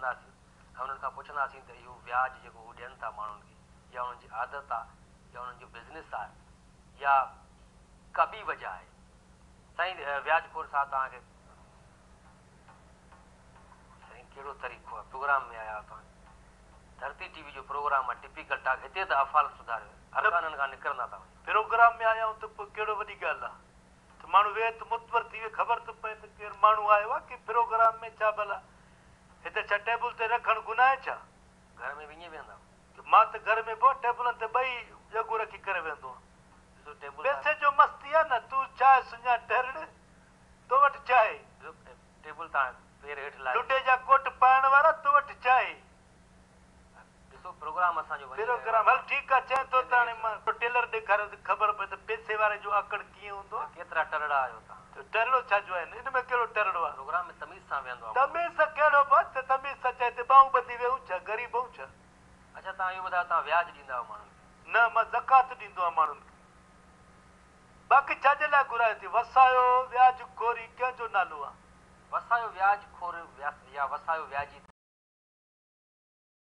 ڪنداسين ۽ انهن کان پڇنداسين ته اهو وياج جيڪو هو ڏين ٿا ماڻهن کي يا انهن جي عادت آ يا انهن جو بزنس آهي يا ڪا ٻي وجه آهي. سائين وياج خور صاحب توهان کي سائين ڪهڙو طريقو آهي پروگرام ۾ آيا آهيو توهان ڌرتي ٽي وي جو پروگرام آهي ٽپيڪل ٽاڪ هتي ته افعال سڌاريو ارڪانن کان نڪرندا ٿا وڃو. پروگرام ۾ آيا آهيون ته پوء ڪهڙو وڏي ڳالهه آهي ته ماڻهو ويهي ته مطمئن ٿي ويهي خبر ته پئي ته ڪير ماڻهو آيو آهي ڪي پروگرام ۾ ڇا ڀلا هتي ڇا ٽيبل تي رکڻ گناهه آهي ڇا؟ گهر ۾ به ائين ويهندا آهيو؟ ته مان ته گهر ۾ به ٽيبلن تي ٻئي ڄنگهون رکي ڪري ويهندو آهيان. ڏسو ٽيبل تان. پئسي جو مستي آهي نه تون ڇا آهي سڃا ٽرڙ تو وٽ ڇا آهي؟ ڏسو ٽيبل تان پير هيٺ لاهي. لنڊي جا ڪوٽ پائڻ وارا تو وٽ ڇا آهي؟ ڏسو پروگرام اسان جو وڃي رهيو پروگرام آهي. هل ٺيڪ آ چئين ٿو ته هاڻي مان ٽيلر ڏيکاريو ته خبر پئي ته پئسي واري جو آڪڙ ڪيئن هوندو آ. ڪيترا ٽرڙا آهيو توهان. ته ٽرڙو ڇا جو آهي ان ۾ ڪهڙو ٽرڙو آ. پروگرام ۾ تميز سان ويهندو آ ماڻهو. تميز سان ڪهڙو ڀاء ته تميز سان چئي ته ٻانهون ٻڌي ويهون ڇا غريب آهون ڇا. اڇا توهان اهو ٻڌايو توهان وياج ڏيندا آهيو ماڻهن کي. نه مان زڪوات ڏيندو آهيان ماڻهن کي. باقي ڇا جي لاء گهرايو ٿي وسايو وياج خوري ڪنهن جو نالو آ. وسايو وياج خور يا وسايو وياجي.